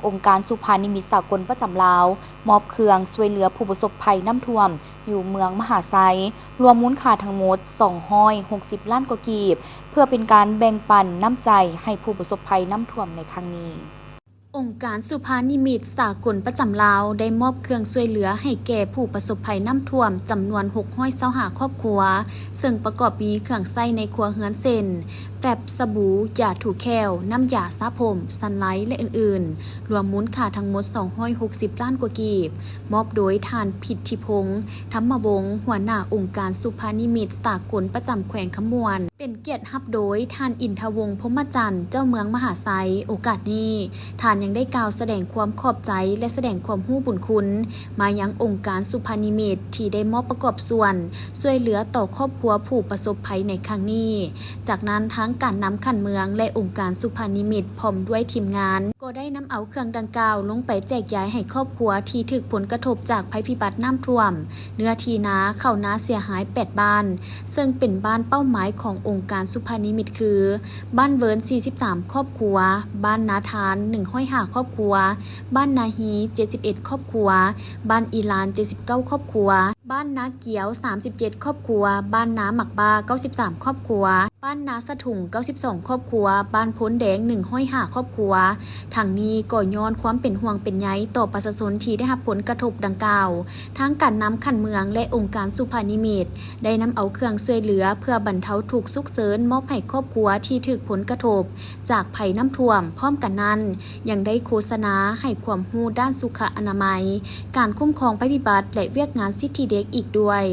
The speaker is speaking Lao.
ອົງການສຸພານິມິດສາກົນປະຈຳລາວ ມອບເຄື່ອງຊ່ວຍເຫຼືອຜູ້ປະສົບໄພນ້ຳຖ້ວມຢູ່ເມືອງມະຫາໄຊ ລວມມູນຄ່າທັງໝົດສອງຮ້ອຍຫົກສິບລ້ານກວ່າກີບ ເພື່ອເປັນການແບ່ງປັນນ້ຳໃຈໃຫ້ຜູ້ປະສົບໄພນ້ຳຖ້ວມໃນຄັ້ງນີ້. ອົງການສຸພານິມິດສາກົນປະຈຳລາວ ໄດ້ມອບເຄື່ອງຊ່ວຍເຫຼືອໃຫ້ແກ່ຜູ້ປະສົບໄພນ້ຳຖ້ວມຈຳນວນຫົກຮ້ອຍຊາວຫ້າຄອບຄົວ, ເຊິ່ງປະກອບມີເຄື່ອງໃຊ້ໃນຄົວເຮືອນເຊັ່ນ ແຟັບ, ສະບູ, ຢາຖູແຂ້ວ, ນ້ຳຢາສະຜົມ, ສັນໄລ ແລະ ອື່ນໆ ລວມມູນຄ່າທັງໝົດສອງຮ້ອຍຫົກສິບລ້ານກວ່າກີບ, ມອບໂດຍທ່ານ ພິດທິພົງ ທຳມະວົງ ຫົວໜ້າອົງການສຸພານິມິດສາກົນປະຈຳແຂວງຄຳມ່ວນ. ເປັນກຽດຮັບໂດຍທ່ານ ອິນທະວົງ ພົມມະຈັນ ເຈົ້າເມືອງມະຫາໄຊ. ໂອກາດນີ້ ທ່ານຍັງໄດ້ກ່າວສະແດງຄວາມຂອບໃຈ ແລະ ສະແດງຄວາມຮູ້ບຸນຄຸນມາຍັງອົງການສຸພານິມິດ ທີ່ໄດ້ມອບປະກອບສ່ວນຊ່ວຍເຫຼືອຕໍ່ຄອບຄົວຜູ້ປະສົບໄພໃນຄັ້ງນີ້. ຈາກນັ້ນ ທາງການນຳຂັ້ນເມືອງ ແລະ ອົງການສຸພານິມິດ ພ້ອມດ້ວຍທີມງານ ກໍໄດ້ນຳເອົາເຄື່ອງດັ່ງກ່າວລົງໄປແຈກຢາຍໃຫ້ຄອບຄົວທີ່ຖືກຜົນກະທົບຈາກໄພພິບັດນ້ຳຖ້ວມ ເນື້ອທີ່ນາເຂົ້ານາເສຍຫາຍແປດບ້ານ, ເຊິ່ງເປັນບ້ານເປົ້າໝາຍຂອງອົງການສຸພານິມິດຄື ບ້ານເວີນສີ່ສິບສາມຄອບຄົວ, ບ້ານນາທານໜຶ່ງຮ້ອຍຫ້າຄອບຄົວ, ບ້ານນາຮີເຈັດສິບເອັດຄອບຄົວ, ບ້ານອີລານເຈັດສິບເກົ້າຄອບຄົວ, ບ້ານນາກຽວສາມສິບເຈັດຄອບຄົວ, ບ້ານນາໝາກບ້າເກົ້າສິບສາມຄອບຄົວ, ບ້ານນາສະຖົງເກົ້າສິບສອງຄອບຄົວ, ບ້ານໂພນແດງໜຶ່ງຮ້ອຍຫ້າຄອບຄົວ. ທັງນີ້ກໍຍ້ອນຄວາມເປັນຫ່ວງເປັນໃຍຕໍ່ປະຊາຊົນທີ່ໄດ້ຮັບຜົນກະທົບດັ່ງກ່າວ, ທາງການນຳຂັ້ນເມືອງ ແລະ ອົງການສຸພານິມິດ ໄດ້ນຳເອົາເຄື່ອງຊ່ວຍເຫຼືອເພື່ອບັນເທົາທຸກສຸກເສີນມອບໃຫ້ຄອບຄົວທີ່ຖືກຜົນກະທົບຈາກໄພນ້ຳຖ້ວມ. ພ້ອມກັນນັ້ນ ຍັງໄດ້ໂຄສະນາໃຫ້ຄວາມຮູ້ດ້ານສຸຂະອະນາໄມ, ການຄຸ້ມຄອງໄພພິບັດ ແລະ ວຽກງານສິດທິເດັກອີກດ້ວຍ.